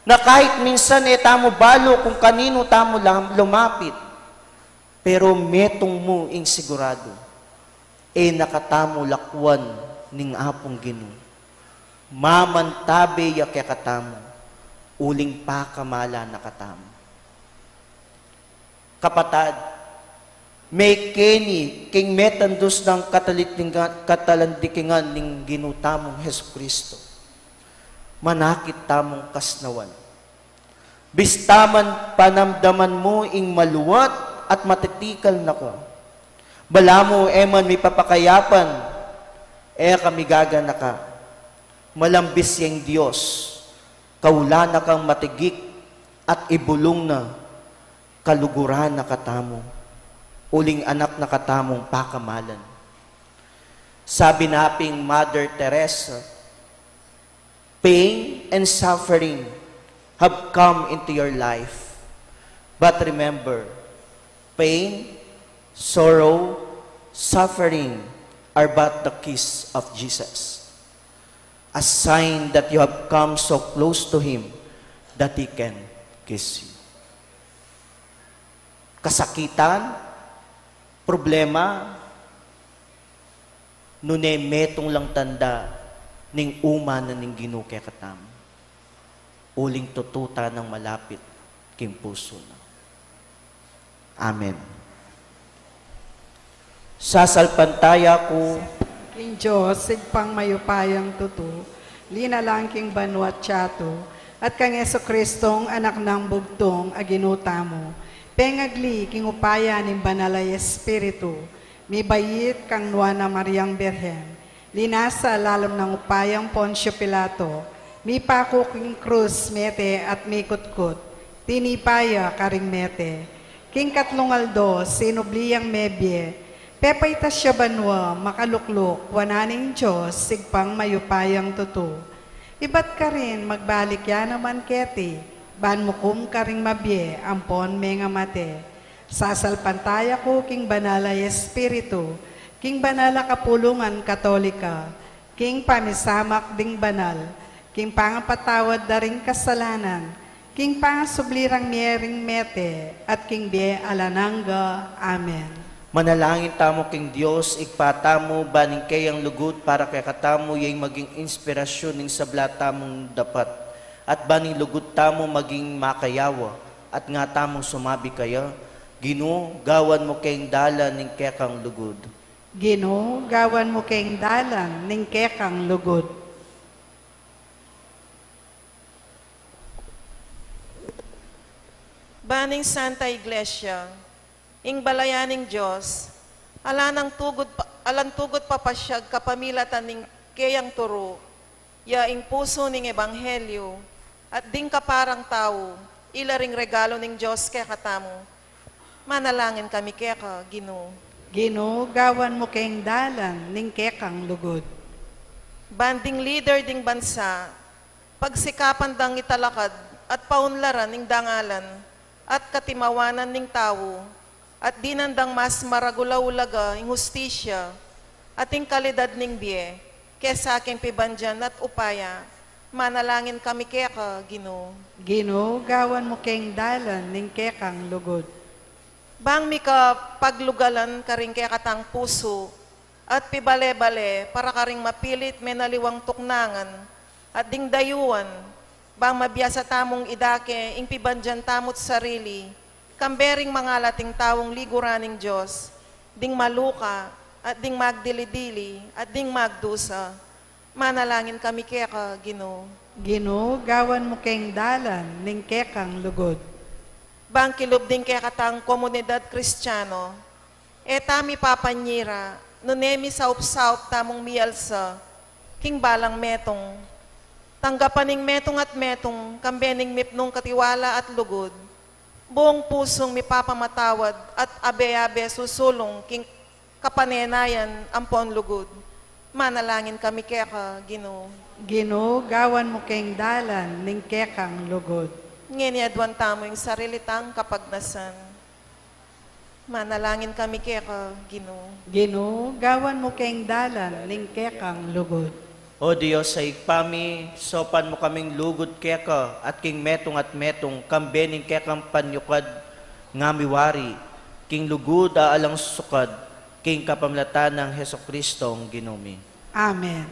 na kahit minsan e tamu balu kung kaninu tamu lam-, lumapit, pero metung mu ing siguradu, e na katamu lakwan ning Apung Ginu. Mamantabe ya kekatamu, uling pakamalan na katamu. Kapatad, mekeni king metandus nang katalit-, katalandikingan ning Ginu tamung Jesucristo, manakit tamung kasnawan. Bista man panamdaman mu ing maluat at matitikal na ka, balamu e man mipapakayapan, e ka migaganaka. Malambis yang Dios, kaulan na kang matigik at ibulung na, kaluguran na katamu, uling anak na katamung pakamalan. Sabi na ping Mother Teresa, "Pain and suffering have come into your life. But remember, pain, sorrow, suffering are but the kiss of Jesus. A sign that you have come so close to Him that He can kiss you." Kasakitan, problema, nune metung lang tanda ning uma na ning Ginu kekatamu, uling tutu tanang malapit king pusu na. Amen. Sasalpantaya ku king Dios, Ibpang mayupayang tutu, linalang king banua't yatu, at kang Jesucristong Anak nang bugtung a Ginu tamu, pengagli king upaya ning Banal a Espiritu, mibait kang Nuan a Mariang Birhen, linasa lalam ning upayang Poncio Pilato, mipaku king krus mete at mikutkut, tinipa ya karing mete. King katlung aldo, sinubli yang mebie, pepaitas ya banua, makalukluk wanan ning Dios, Ibpang mayupayang tutu. Ibat karin magbalik ya naman keti, ban mukum karing mabie ampon mengamate. Sasalpantaya ku king Banal a Espiritu, king banal a kapulungan Katolika, king pamisamak ding banal, king pangapatawad da ring kasalanan, king pangasubli rang mie ring mete, at king bie alang angga. Amen. Manalangin tamu king Dios, Ibpa tamu, ban ing keyang lugud para kekatamu ya ing maging inspirasyon ning sabla tamung dapat, at ban ing lugud tamu maging makayawa, at nga tamung sumabi kaya, Ginu, gawan mu keng dalan ning kekang lugud. Ginu, gawan mu keng dalan ning kekang lugud. Ban ing Santa Iglesia, ing balayan ning Dios, alang tugud pa-, alang tugud papasyag kapamilatan ning keyang turu, ya ing pusu ning ebanghelyu, at ding kaparang tau, ila ring regalu ning Dios kekatamu. Manalangin kami keka, Ginu. Ginu, gawan mu keng dalan ning kekang lugud. Ban ding lider ding bansa, pagsikapan dang italakad at paunlaran ing dangalan at katimawanan ning tau, at dinan dang mas maragul a ulaga ing hustisya at ing kalidad ning bie kesa king pibandian at upaya. Manalangin kami keka, Ginu. Ginu, gawan mu keng dalan ning kekang lugud. Bang mikapaglugalan karing kekatang pusu, at pibale-bale para karing mapilit menaliwang tuknangan, at ding dayuan, bang mabiasa tamung idake ing pibandian tamu't sarili, kambe ring mangalating taung liguran ning Dios, ding maluka, at ding magdili-dili, at ding magdusa. Manalangin kami keka, Ginu. Ginu, gawan mu keng dalan ning kekang lugud. Bang kilub ding kekatang komunidad Kristiano, e ta mipapanyira, nune misaup-saup tamung mialsa king balang metung. Tanggapan ning metung at metung, kambe ning mipnung katiwala at lugud, buung pusung mipapamatawad at abe-abe susulung king kapanenayan ampon lugud. Manalangin kami keka, Ginu. Ginu, gawan mu keng dalan ning kekang lugud. Ngeni aduan tamu ing sarili tang kapagnasan. Manalangin kami keka, Ginu. Ginu, gawan mu keng dalan ning kekang lugud. O Dios a Ibpa mi, saupan mu kaming lugud keka at king metung at metung, kambe ning kekang panyukad nga miwari, king lugud a alang sukad, king kapamilatan nang Jesucristong Ginu mi. Amen.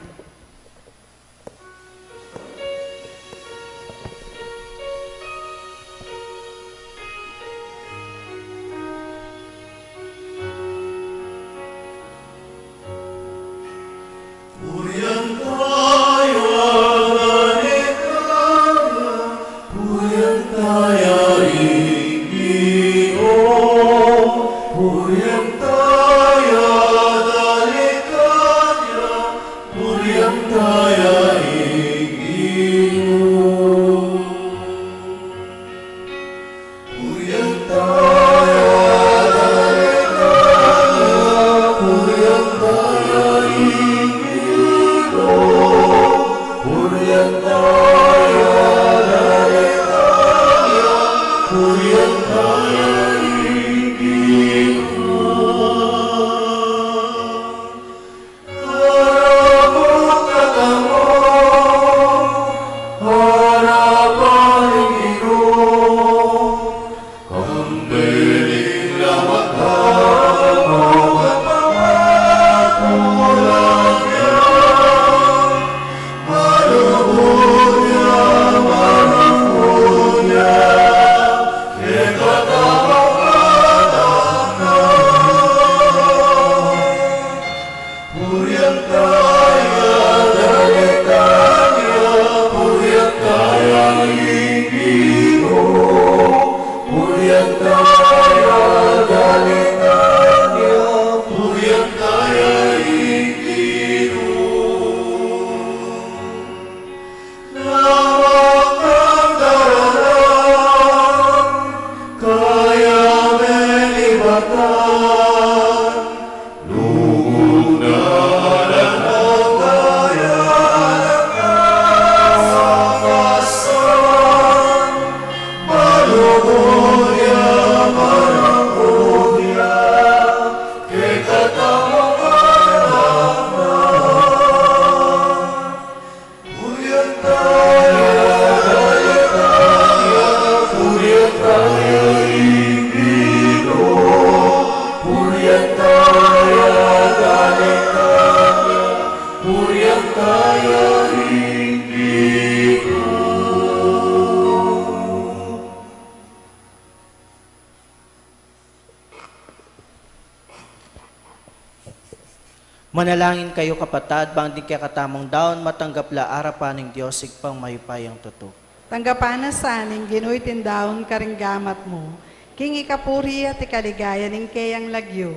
Manalangin kayu, kapatad, bang ding kekatamung daun matanggap la arapan ning Dios Ibpang mayupayang tutu. Tanggapan na sa ning Ginu iting daun karing gamat mu, king ikapuri at ikaligaya ning keyang lagyu,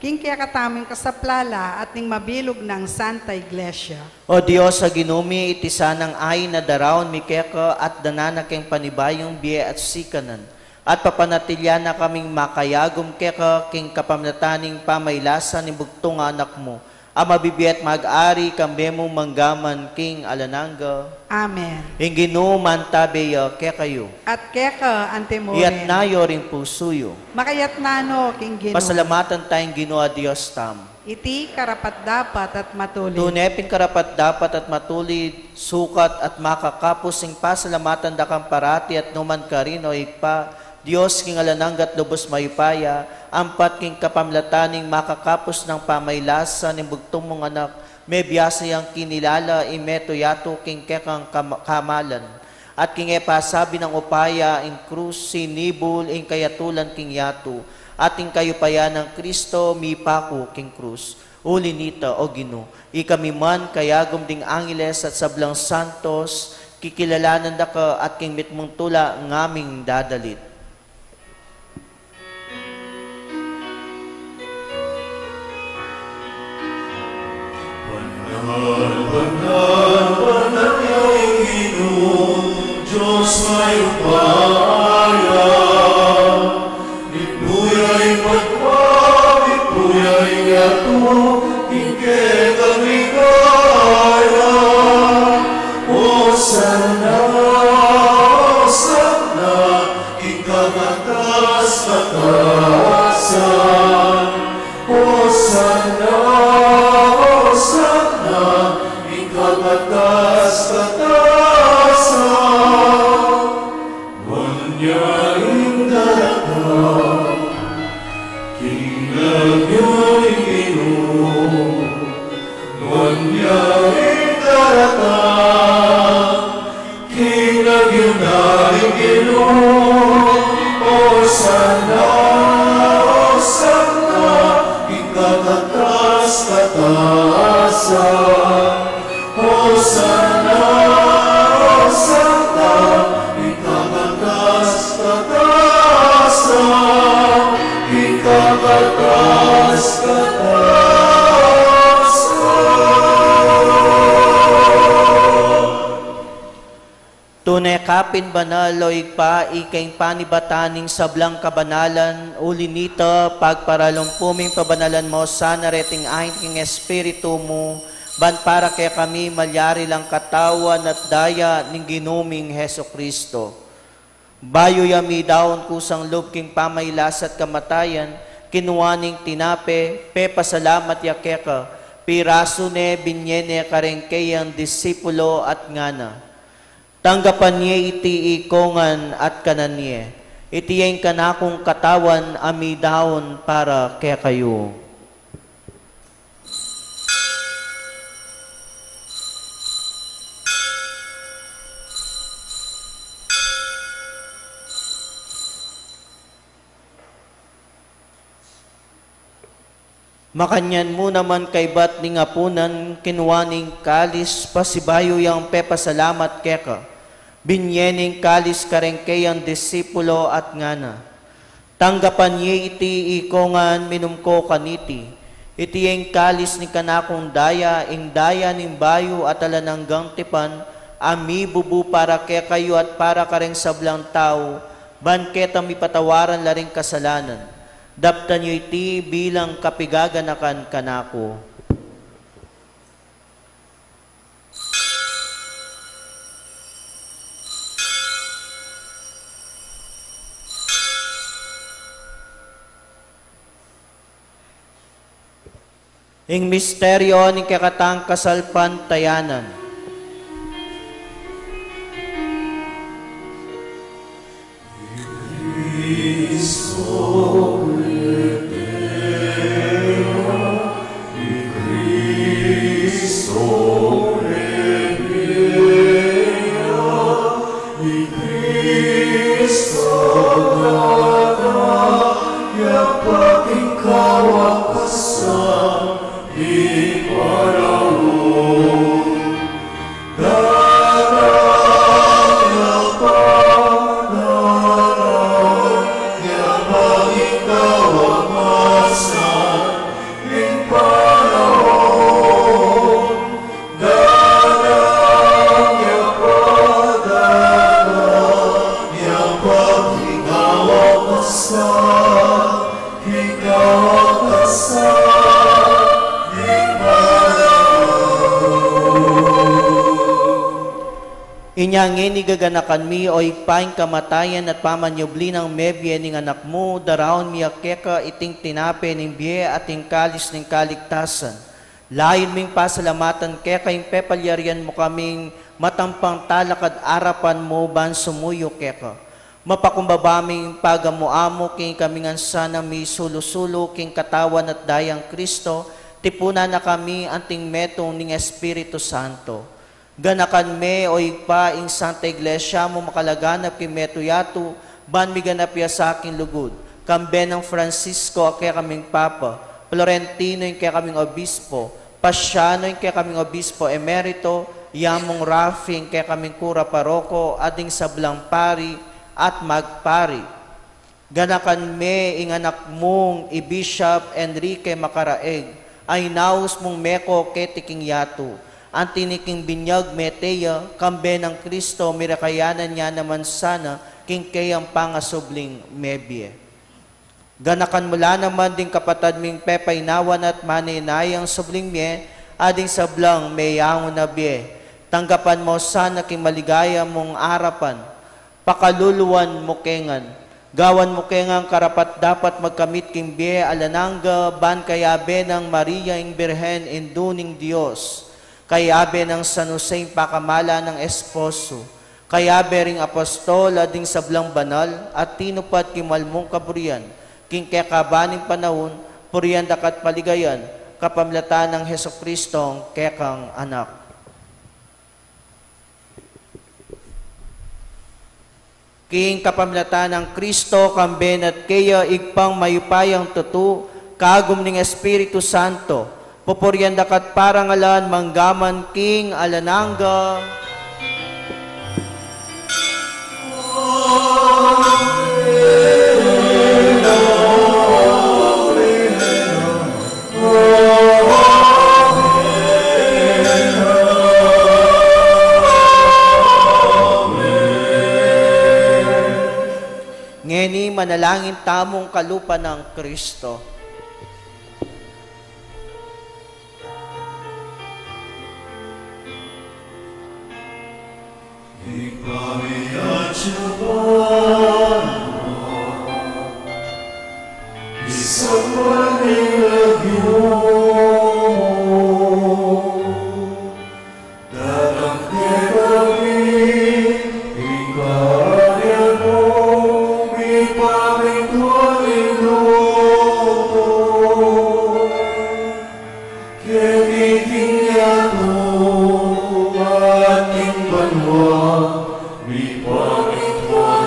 king kekatamung kasaplalan at ning mabilug nang Santa Iglesia. O Dios a Ginu mi, iti sanang ain a daraun mi keka at danan na keng panibayung bie at sikanan, at papanatilian na kaming makayagum keka king kapamilatan ning pamailasan ning bugtung a Anak mu, a mabibie at mag-ari kambe mu mangga man king alang angga. Amen. Ing Ginu mantabe ya kekayu. At keka antimurin. Iyatas yu ring pusu yu. Makayatas no king Ginu. Pasalamatan taya ing Ginu a Dios tamu. Iti karapat-dapat at matulid. Tune pin karapat-dapat at matulid, sukat at makakapus ing pasalamatan da kang parati at nukarin man, O Ibpa, Dios king alang angga at lubus mayupaya, ampat king kapamilatan ning makakapus nang pamailasan ning bugtung mung Anak, mebiasa yang kinilala ing metung yatu king kekang kam-, kamalan. At king e pasabi nang upaya ing krus, sinibul ing kayatulan king yatu, at ing kayupayan nang Kristo mipaku king krus. Uli nita, O Ginu, ikami man kayagum ding angeles at sablang santos, kikilalanan da ka at king mitmung tula ngaming dadalit. Banal, banal, banal ya ing Ginu, Dios mayupaya. Mitmu ya ing banua, mitmu ya ing yatu, king kekang ligaya. Hosanna, Hosanna, king kakatas-katasan. Hosanna, Hosanna, king kakatas-katasan. Nuan ya ing daratang king lagyu ning Ginu. Nuan ya ing daratang king lagyu ning Ginu. Hosanna, Hosanna, king kakatas-katasan. Hosanna, Hosanna, king kakatas-katasan, king kakatas-katasan. Tune ka pin banal, O Ibpa, ika ing panibatan ning sablang kabanalan, uli nita, pagparalumpu ming pabanalan mu sana reting ain king Espiritu mu, ban para kekami malyari lang katawan at daya ning Ginu ming Jesucristo. Bayu ya midaun kusang lub king pamailas at kamatayan, kinua ne ing tinape, pepasalamat ya keka, pirasu ne, binye ne kareng keyang disipulo at ngana: Tanggapan ye iti ikongan at kanan ye. Iti ya ing kanakung katawan a midaun para kekayu. Makanyan mu naman kaybat ning apunan, kinua ne ing kalis, pasibayu yang pepasalamat keka, binye ne ing kalis kareng keyang disipulo at ngana: Tanggapan ye iti, ikongan, minum ko kaniti. Iti ing kalis ning kanakung daya, ing daya ning bayu at alang anggang tipan, a mibubu para kekayu at para kareng sablang tau, ban ketang mipatawaran la ring kasalanan. Daptan yu iti bilang kapigaganakan kanaku. Ing misteryo ning kekatang kasalpantayanan. Inya ngeni gaganakan mi, o Ibpa, ing kamatayan at pamanyubli nang mebie ning Anak mu, daraun mi keka iting tinape ning bie at ing kalis ning kaligtasan. Layun ming pasalamatan keka ing pepalyarian mu kaming matampang talakad arapan mu ban sumuyu keka. Mapakumbaba ming pagamu-amu king ikami ngan sana misulu-sulu king katawan at dayang Kristo, tipunan na kami anting metung ning Espiritu Santo. Ganakan me, o Ibpa, ing Santa Iglesia mu makalaganap king metung yatu, ban miganap ya sa king lugud, kambe nang Francisco a kekaming Papa, Florentino ing kekaming Obispo, Pasiano ing kekaming Obispo Emerito, Yamung Rafi ing kekaming Kura Paroko, at ding sablang pari at magpari. Ganakan me ing anak mung i Bishop Enrique Macaraeg, a inaus mung meko keti king yatu, anti king binyag mete ya, kambe nang Kristo, mirakayanan ya naman sana king keyang pangasubling mebie. Ganakan mu la naman ding kapatad ming pepainawan at manenayang subling mie, a ding sablang meyaun a bie. Tanggapan mu sana king maligaya mung arapan. Pakaluluan mu ke ngan. Gawan mu ke ngan karapat-dapat magkamit king bie alang angga, ban kayabe nang Maria ing Birhen, Indu ning Dios, kayabe nang San Jose ing pakamalan nang esposo, kayabe ring apostol at ding sablang banal a tinupad king mal mung kaburian, king kekaban ning panaun, purian da ka at paligayan, kapamilatan nang Jesucristo a kekang Anak. King kapamilatan nang Kristo, kambe na at keya, Ibpang mayupayang tutu, kagum ning Espiritu Santo, pupurian da ka at parangalan manggaman king alang angga. Ngeni manalangin tamung kalupa nang Kristo. Ipamiatsa pa, isang panilagyo mo, datang kekami, ing karyan mo, mipamintuan ing loob mo. Keti king yatu at king banua, mipamintuan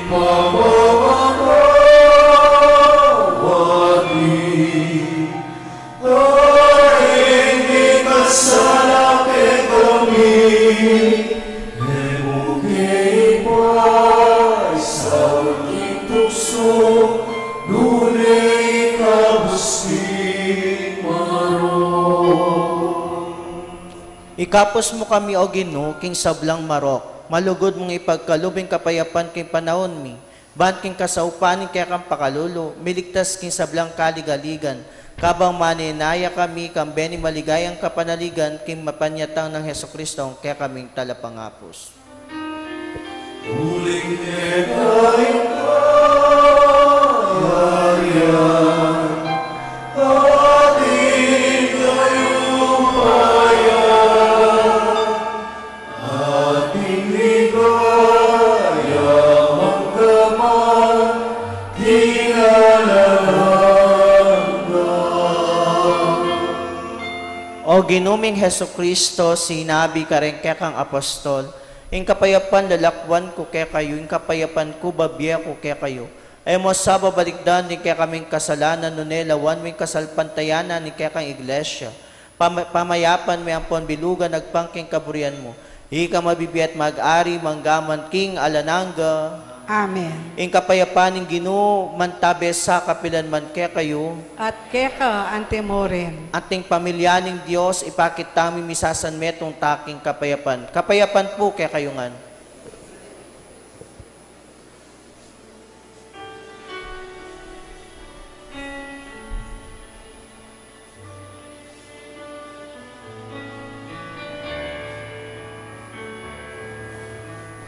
Pamamatawad mi, dahil mikasala kekami, e mu ke ipaisaul king tuksu, nune ikabus king marok. Ikabus mu kami, O Ginu, king sablang marok. Malugud mung ipagkalub ing kapayapan king panaun mi, ban king kasaupan ning kekang pakalulu, miligtas king sablang kaligaligan, kabang manenaya kami kambe ning maligayang kapanaligan king mapanyatang nang Jesucristo, a kekaming Talapangabus. Uling keka ing kayarian, at ing kayupayan, at ing ligaya manggaman king alang angga. O Ginu ming Jesucristo, sinabi mu kareng kekang apostol, "Ing kapayapan lalakwan ku kekayu, ing kapayapan ku bibie ku kekayu." E mu sa babalikdan ding kekaming kasalanan, nune lawan mu ing kasalpantayanan ning kekang iglesia. Pama-, pamayapan me ampon bilugan agpang king kaburian mu. Ika a mabibie at mag-ari manggaman king alang angga. Amen. Ing kapayapan ning Ginu mantabe sa kapilan man kekayu. At keka antimurin. At ing pamilya ning Dios, ipakit tamu ing misasanmetung taking kapayapan. Kapayapan pu kekayu ngan.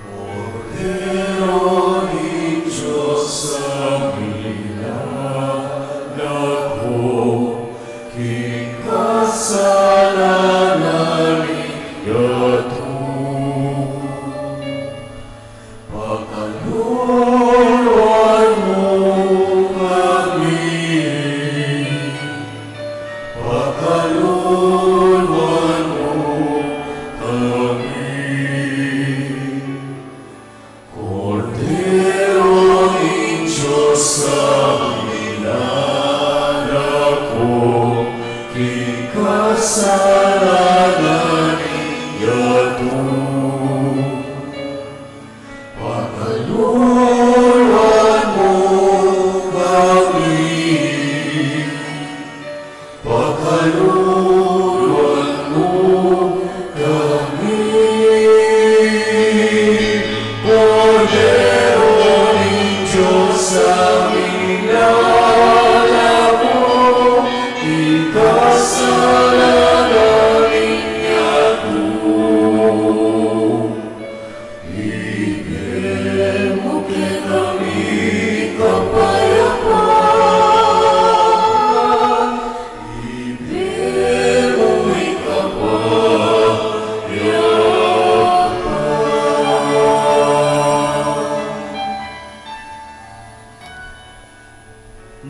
Kordero ning Dios a milalako king kasalanan ning yatu. Pakaluluan mu kami. Pakaluluan mu kami. Kordero ning Dios a milalako king kasalanan ning yatu. Pakaluluan mu kami. Pakaluluan mu kami. Kordero ning Dios a milalako king kasalanan ning yatu. Ibie mu kekami ing kapayapan. Ibie mu ing kapayapan.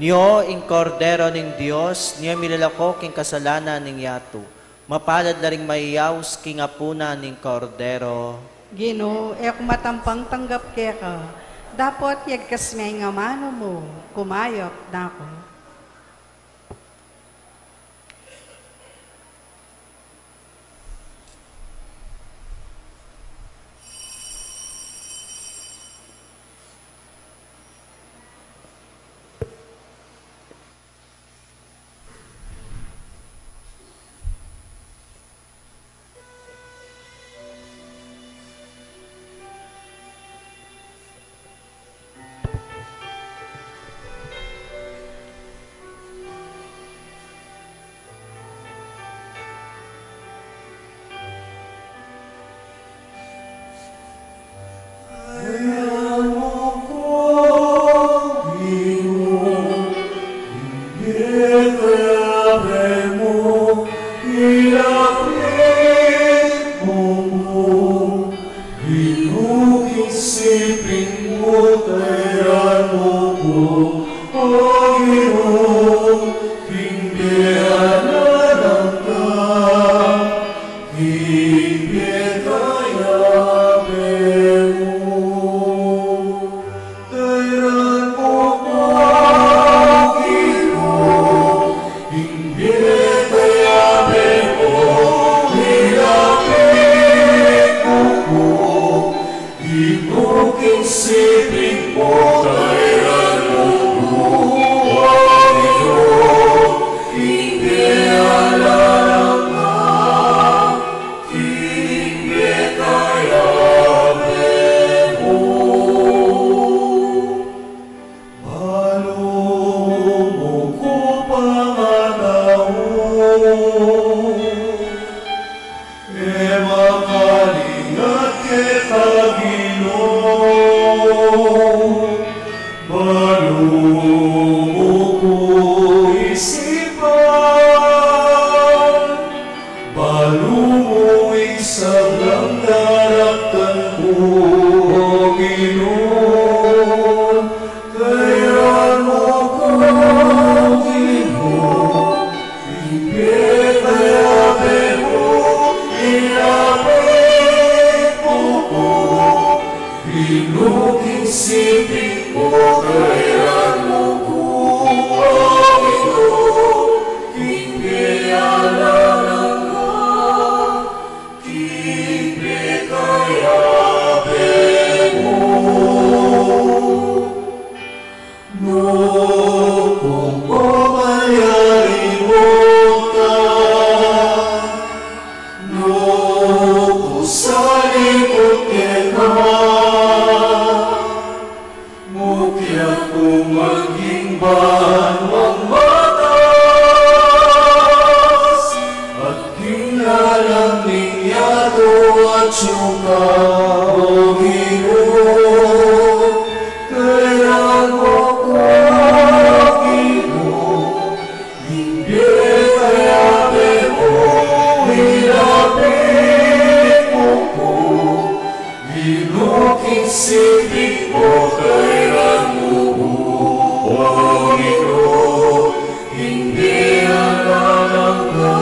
Nyo ing Kordero ning Dios, nyo ing milalako king kasalanan ning yatu. Mapalad la ring mayayaus king apunan ning Kordero. Ginu, e ku matampang tanggap keka, dapot yagkas me ing amanu mu, kumayap na ku. Ing buking siping mu kairan mu ku, O Ginu, ing pelalang ka, king pekayabe mu. Balu mu ku pangatau, e makalingat keka Ginu. Balu mu ku isipan, balu mu isablang daraktan ku, O Ginu. Kairan mu ku, Ginu, ing pekayabe mu, ilapit mu ku, Ginu, king siping mu. Kairan mu ku, O Ginu, ing pelalang ka, king pekayabe mu. Nung ku malyari mu ka, nung ku salikut keka, mukyat ku maging banwang matas, at king lalam ning yatu atyu ka, O Ginu. Kairan mu ku, Ginu, ing pekayabe mu, ilapit mu ku, Ginu, king siping mu. Kairan mu ku, O Ginu, ing pelalang ka,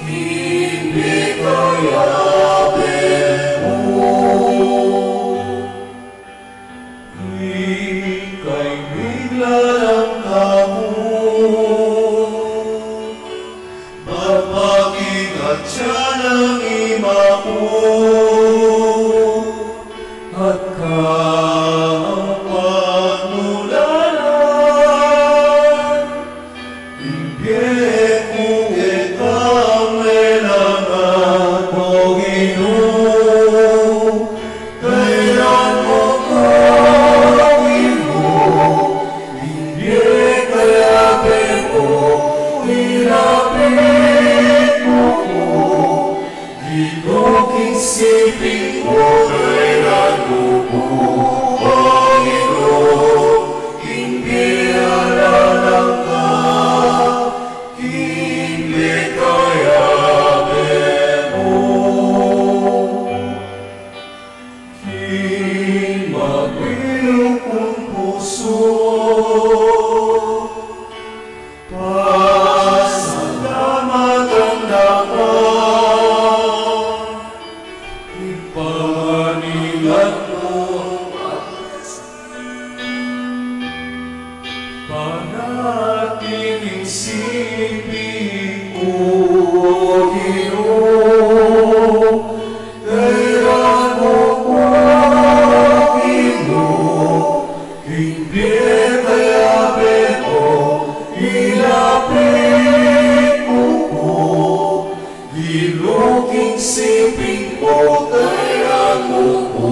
king pekayabe mu. Ika ing miglalang kaku, magpakit at siya nang ima ku, at kapagmulalan. Ing bie ku keka melangat, O Ginu. Kairan mu ku, O Ginu, ing pekayabe mu, ilapit mu ku, Ginu, king siping mu. Kairan mu ku, O Ginu, ing pelalang ka, king pekayabe mu. King mabilug kung pusu, pasalamatan da ka, ipaningat mu parati king siping ku, O Ginu. Kairan mu ku, Ginu, ing pekayabe mu, ilapit mu ku, Ginu, king siping mu. Kairan mu ku,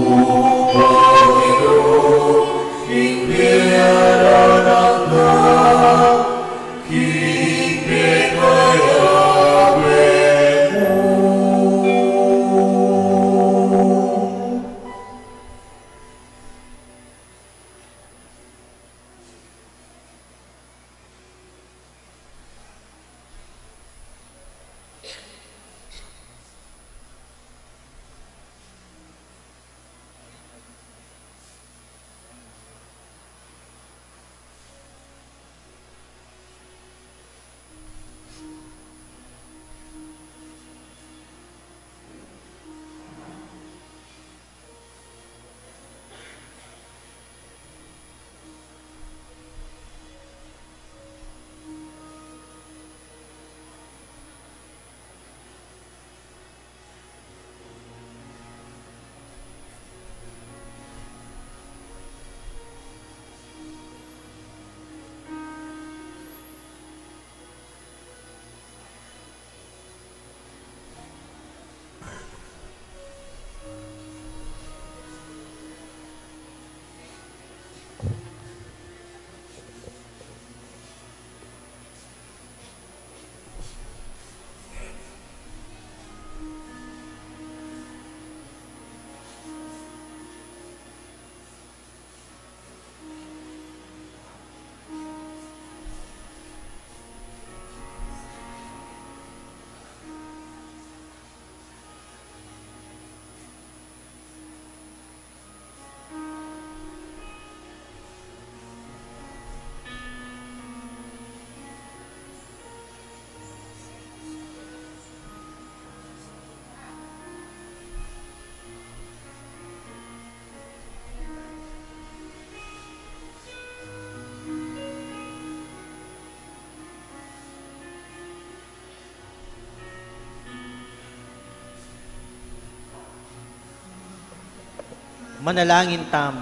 Manalangin tamu.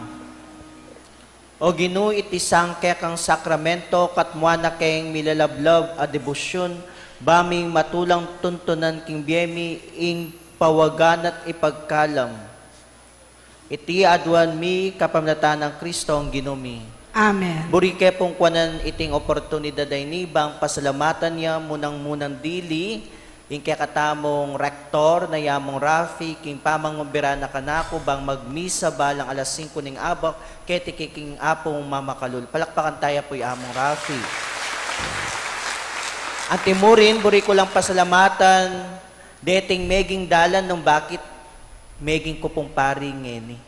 O Ginu, iti sang kekang sakramento, katmuan na keng milalablab a debosyun, ba ming matulang tuntunan king bie mi ing pawagan at ipagkalam. Iti aduan mi kapamilatan nang Kristong Ginu mi. Amen. Buri ke pung kuanan iting oportunidad a ini bang pasalamatan ya munang-munang dili ing kekatamung rektor na i Among Rafi, king pamangubera na kanaku bang magmisa balang alas singko ning abak, keti king Apung Mamakalulu. Palakpakan taya pu i Among Rafi. Antimurin, buri ku lang pasalamatan deting meging dalan nung bakit meging ku pung pari ngeni.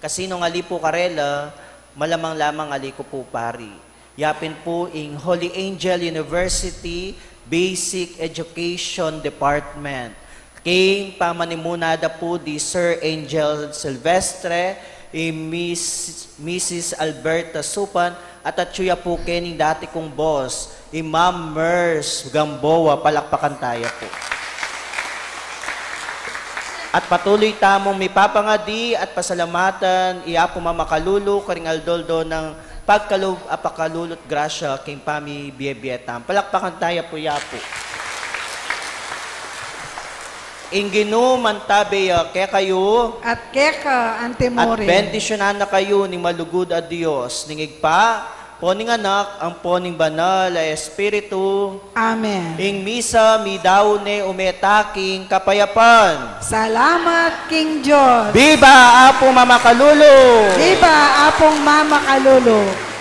Kasi nung ali pu karela, malamang-lamang ali ku pu pari. Ya pin pu ing Holy Angel University Basic Education Department. King pamanimuna da pu di Sir Angel Silvestre, i Miss, Missus Alberta Supan, at atyu ya pu keni ing dati kung boss, i Ma'am Mers Gamboa, palakpakan taya pu. At patuloy tamung mipapangadi at pasalamatan i Apu Mamakalulu karing aldo-aldo nang pagkalub a pakalulu at grasya king pamibie-bie tamu. Palakpakan taya pu i Apu. Ing Ginu mantabe ya kekayu. At keka antimurin. At bendisyunan na kayu ning malugud a Dios, ning Ibpa, ampo ning Anak, ampo ning Banal a Espiritu. Amen. Ing misa midaun ne, ume ta king kapayapan. Salamat king Dios. Biba Apu Mamakalulu! Biba Apung Mamakalulu!